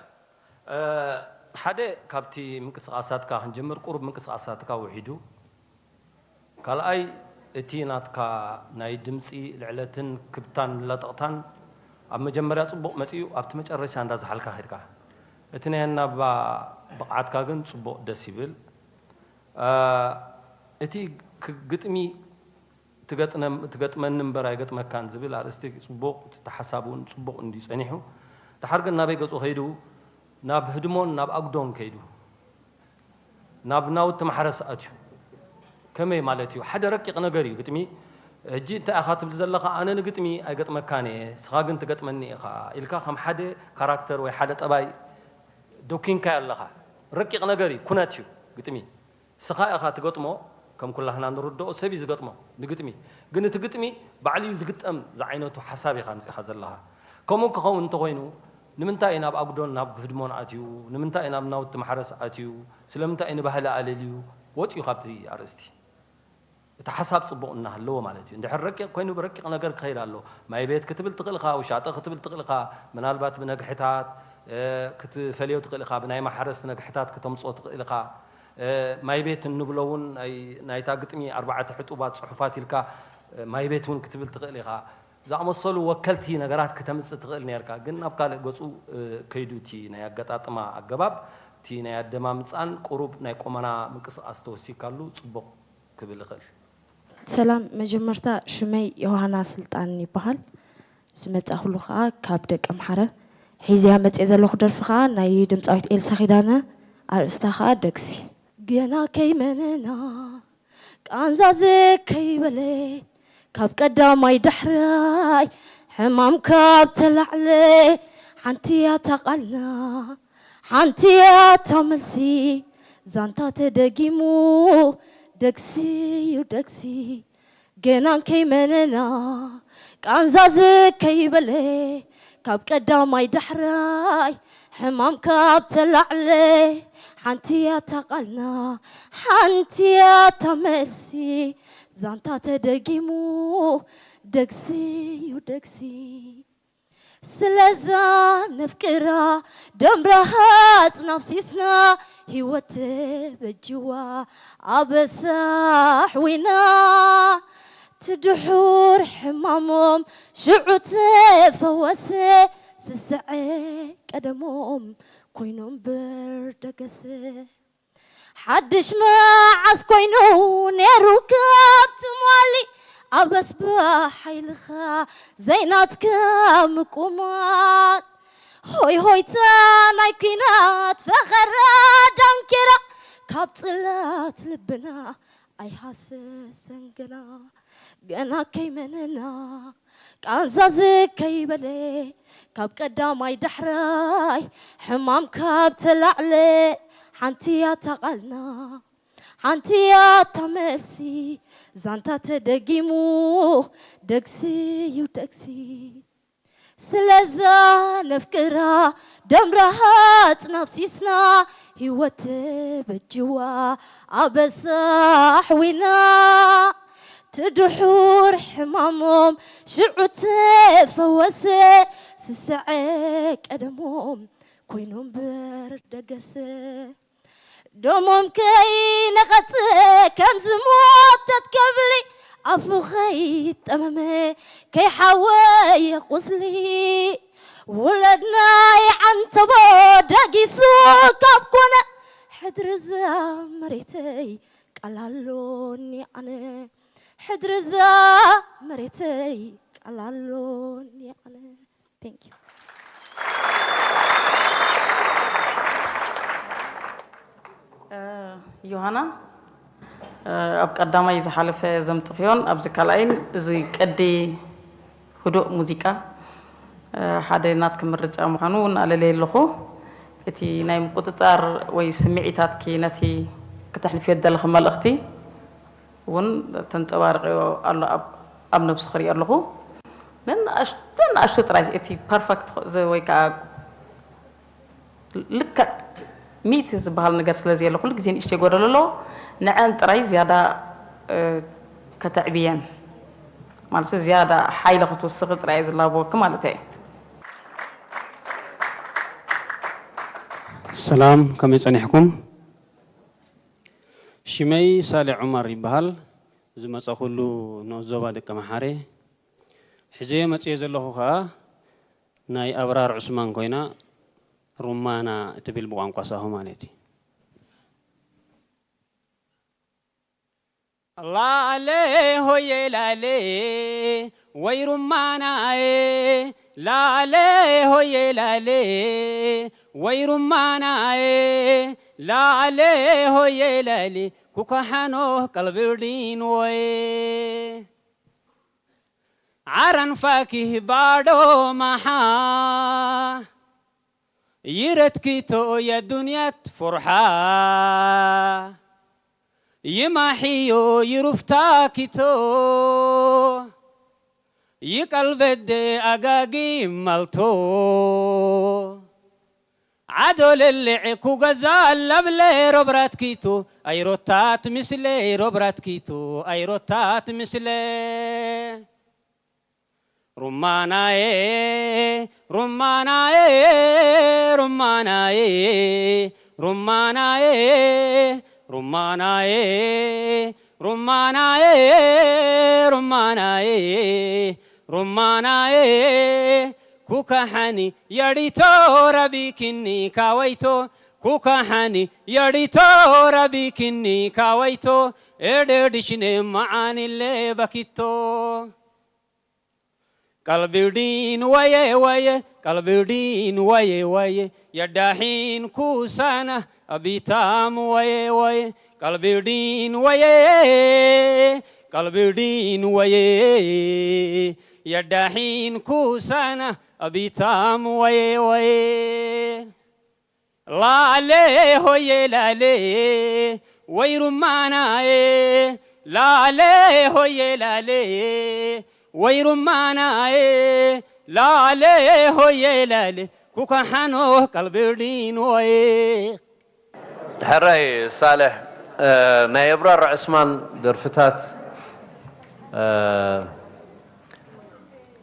ሓደ ካብቲ ምንቅስቃሳትካ ክንጅምር ቁሩብ ምንቅስቃሳትካ ውሒዱ ካልኣይ እቲ ናትካ ናይ ድምፂ ልዕለትን ክብታን ለጠቕታን ኣብ መጀመርያ ፅቡቕ መፂኡ ኣብቲ መጨረሻ እንዳዝሓልካ ከድካ እቲ ናይ ኣናባ ብቕዓትካ ግን ፅቡቕ ደስ ይብል እቲ ግጥሚ ትገጥመኒ እምበር ኣይገጥመካን ዝብል ኣርእስቲ ፅቡቕ እቲ ሓሳብ እውን ፅቡቕ እንድዩ ፀኒሑ ድሓር ግን ናበይ ገፁ ከይዱ ናብ ህድሞን ናብ ኣጉዶን ከይዱ ናብ ናውቲ ማሕረስ ኣትዩ ከመይ ማለት እዩ ሓደ ረቂቕ ነገር እዩ ግጥሚ ሕጂ እንታይ ኢኻ ትብል ዘለኻ ኣነ ንግጥሚ ኣይገጥመካን እየ ስኻ ግን ትገጥመኒ ኢኻ ኢልካ ከም ሓደ ካራክተር ወይ ሓደ ጠባይ ደኪንካዮ ኣለኻ ረቂቕ ነገር እዩ ኩነት እዩ ግጥሚ ስኻ ኢኻ ትገጥሞ ከም ኩላህና ንርድኦ ሰብ እዩ ዝገጥሞ ንግጥሚ ግን እቲ ግጥሚ ባዕሉ እዩ ዝግጠም ዝዓይነቱ ሓሳብ ኢኻ ኣምፂኻ ዘለኻ ከምኡ ክኸውን እንተኾይኑ ንምንታይ እዩ ናብ ኣጉዶን ናብ ህድሞን ኣትዩ ንምንታይ እዩ ናብ ናውቲ ማሕረስ ኣትዩ ስለምንታይ እዩ ንባህሊ ኣለልዩ ወፂኡ ካብቲ ኣርእስቲ እቲ ሓሳብ ፅቡቕ እናሃለዎ ማለት እዩ እንድሕር ረቂቕ ኮይኑ ብረቂቕ ነገር ክኸይድ ኣሎ ማይ ቤት ክትብል ትኽእል ኢኻ ውሻጠ ክትብል ትኽእል ኢኻ ምናልባት ብነግሕታት ክትፈልዮ ትኽእል ኢኻ ብናይ ማሕረስ ነግሕታት ክተምፅኦ ትኽእል ኢኻ ማይ ቤት እንብሎ እውን ናይታ ግጥሚ ኣርባዕተ ሕጡባት ፅሑፋት ኢልካ ማይ ቤት እውን ክትብል ትኽእል ኢኻ ዝኣመሰሉ ወከልቲ ነገራት ክተምፅእ ትኽእል ነርካ ግን ናብ ካልእ ገፁ ከይዱ እቲ ናይ ኣገጣጥማ ኣገባብ እቲ ናይ ኣደማምፃን ቁሩብ ናይ ቆመና ምንቅስቃስ ተወሲካሉ ፅቡቕ ክብል እኽእል። ሰላም፣ መጀመርታ ሽመይ ዮሃና ስልጣን ይበሃል። ዝመጻእኩሉ ከኣ ካብ ደቀምሓረ። ሒዘያ መጽየ ዘለኹ ደርፊ ከኣ ናይ ድምጻዊት ኤልሳ ኪዳነ፣ ኣርእስታ ከኣ ደግሲ። ገና ከይመነና ቃንዛ ዘይከይበለ ካብ ቀዳማይ ዳሕራይ ሕማም ካብ ተላዕለ ሓንቲ እያ እታ ቃልና ሓንቲ እያ እታ መልሲ ዛንታ ተደጊሙ ደግሲ እዩ ደግሲ ገና ከይመነና ቃንዛ ዝከይበለ ካብ ቀዳማይ ዳሕራይ ሕማም ካብ ተላዕለ ሓንቲ እያ እታ ቃልና ሓንቲ እያ እታ መልሲ ዛንታ ተደጊሙ ደግሲ እዩ ደግሲ ስለዛ ነፍቅራ ደምራሃጽ ናፍሲስና ህይወት ተበጅዋ ኣበሳ ኣሕዊና ትድሑር ሕማሞም ሽዑ ተፈወሰ፣ ስስዐ ቀደሞም ኮይኑ እምበር ደገሰ። ሓድሽ መዓስ ኮይኑ ነይሩ ካብ ትማሊ፣ ኣበስ ብሓይልኻ ዘይናትካ ምቁማት። ሆይ ሆይታ ናይ ኲናት ፈኸራ ዳንኬራ፣ ካብ ጽላት ልብና ኣይሃሰሰን ገና። ገና ከይመነና ቃንዛ ዝከይበለ፣ ካብ ቀዳማይ ዳሕራይ ሕማም ካብ ተላዕለ፣ ሓንቲ እያ እታ ቃልና፣ ሓንቲ እያ እታ መልሲ። ዛንታ ተደጊሙ፣ ደግሲ እዩ ደግሲ። ስለዛ ነፍቅራ ደም ረሃጽ ናፍሲስና፣ ህይወት ተበጅዋ ኣበሳ ኣሕዊና። ትድሑር ሕማሞም ሽዑ ተፈወሰ፣ ስስዐ ቀደሞም ኮይኑ እምበር ደገሰ። ደሞም ከይነቐጸ ከም ዝሞተት ከብሊ፣ ኣፉ ከይጠመመ ከይሓወየ ቁስሊ፣ ውለድና ይዓንተቦ ደጊሱ ካብ ኮነ፣ ሕድሪ እዛ መሬተይ ቃል ኣሎኒ ኣነ። ሕድሪ እዛ መሬተይ ቃል ኣሎኒ ኣነ። Thank you። ዮሃና፣ ኣብ ቀዳማይ ዝሓለፈ ዘምጽኽዮን ኣብዚ ካልኣይን፣ እዚ ቅዲ ህዱእ ሙዚቃ ሓደ ናትኪ ምርጫ ምዃኑ እውን ኣለለየ ኣለኹ። እቲ ናይ ምቁጽጻር ወይ ስምዒታትኪ ነቲ ክተሕልፍዮ ዝደለኺ መልእኽቲ እውን ተንጸባርቕዮ ኣሎ ኣብ ኣብ ነብሲ ክሪኦ ኣለኹ። ነንኣሽቱ ነንኣሽቱ ጥራይ እቲ perfect ወይ ከዓ ልክዕ ሚእቲ ዝበሃል ነገር ስለ ዘየለ ኩሉ ግዜ ንእሽተይ ጎደሎ ኣለዎ። ንዐን ጥራይ ዝያዳ ከተዕብየን ማለት ዝያዳ ሓይሊ ክትውስኺ ጥራይ ዝላበወኪ ማለት እየ። ሰላም ከመይ ጸኒሕኩም? ሽመይ ሳሌ ዑመር ይበሃል። ዝመጸኹሉ ንኡስ ዞባ ደቀምሓረ። ሕዘዮ መጺኤ ዘለኹ ኸኣ ናይ ኣብራር ዑስማን ኮይና ሩማና እትብል ብቋንቋ ሳሆ ማለት እዩ። ላሌ ሆየ ላሌ ወይ ሩማናዬ ላሌ ሆየ ላሌ ወይ ሩማናዬ ላሌ ሆየ ላሌ ኩካሓኖ ቀልብርዲን ወይ ዓረን ፋኪህ ባዶ ማሓ ይረትኪቶ የዱንያት ፎርሓ ይማሕዮ ይሩፍታኪቶ ይቀልበደ ኣጋጊ ማልቶ ዓዶ ለልዐ ኩገዛ ለብለ ሮብራትኪቶ ኣይሮታት ምስለ ሮብራትኪቶ ኣይሮታት ምስለ ሩማናዬ ሩማናዬ ሩማናዬ ሩማናዬ ሩማናዬ ሩማናዬ ሩማናዬ ሩማናዬ ኩካሓኒ የዲቶ ረቢኪኒ ካወይቶ ኩካሓኒ የዲቶ ረቢኪኒ ካወይቶ ኤደድሽኔ መዓኒለ በኪቶ ቀልቢውዲን ወየ ወየ ቀልቢውዲን ወየ ወየ የዳሒን ኩሳና ኣቢታም ወየ ወየ ቀልቢውዲን ወየ ቀልቢውዲን ወየ የዳሒን ኩሳና ኣቢታም ወየ ወየ ላሌ ሆየ ላሌ ወይ ሩማናዬ ላሌ ሆየ ላሌ ወይ ሩማናዬ ላሌ ሆየ ላሌ ኩካሓኖ ቀልብርዲን ወይ ሕራይ ሳልሕ ናይ እብራር ዕስማን ደርፍታት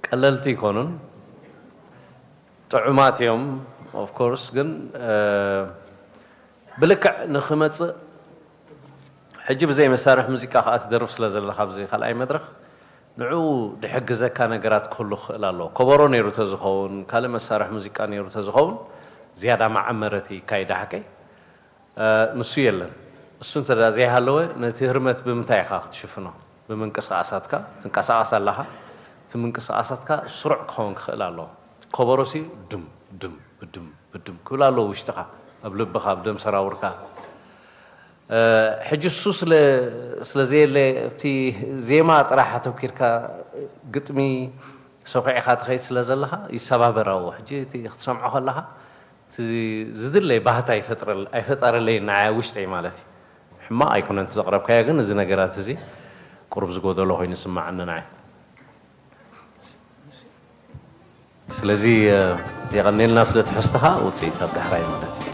ቀለልቲ ይኮኑን ጥዑማት እዮም of course ግን ብልክዕ ንክመፅእ ሕጂ ብዘይ መሳርሒ ሙዚቃ ከዓ ትደርፍ ስለ ዘለካ ኣብዚ ካልኣይ መድረክ ንዕኡ ድሕግዘካ ነገራት ክህሉ ክኽእል ኣለዎ። ከበሮ ነይሩ ተዝኸውን፣ ካልእ መሳርሒ ሙዚቃ ነይሩ ተዝኸውን፣ ዝያዳ መዓመረቲ ይካይዳ ሓቀይ። እ፣ ንሱ የለን። እሱ እንተ ደኣ ዘይሃለወ፣ ነቲ ህርመት ብምንታይ ኢኻ ክትሽፍኖ? ብምንቅስቓሳትካ፣ ትንቀሳቐስ ኣለኻ። እቲ ምንቅስቓሳትካ ስሩዕ ክኸውን ክኽእል ኣለዎ። ከበሮሲ ድም፣ ድም፣ ብድም፣ ብድም ክብል ኣለዎ ውሽጥኻ፣ ኣብ ልብኻ፣ ኣብ ደም ሰራውርካ። እ፣ ሕጂ እሱ ስለ፣ ስለ ዘየለ፣ ኣብቲ ዜማ ጥራሕ ኣተኲርካ፣ ግጥሚ ሰኹዕካ ትኸይድ ስለ ዘለኻ፣ ይሰባበር ኣብኡ። ሕጂ እቲ ክትሰምዖ ከለኻ፣ እቲ ዝድለይ ባህታ ኣይፈጥረል-፣ ኣይፈጠረለይን ንዓይ ውሽጠይ ማለት እዩ። ሕማቕ ኣይኮነን እቲ ዘቕረብካዮ፣ ግን እዚ ነገራት እዚ ቁሩብ ዝጎደሎ ኮይኑ ይስምዓኒ ንዓይ። ስለዚ፣ እ፣ የቐንየልና ስለ ትሕዝቶኻ፣ ውፅኢት ኣብ ዳሕራይ ማለት እዩ።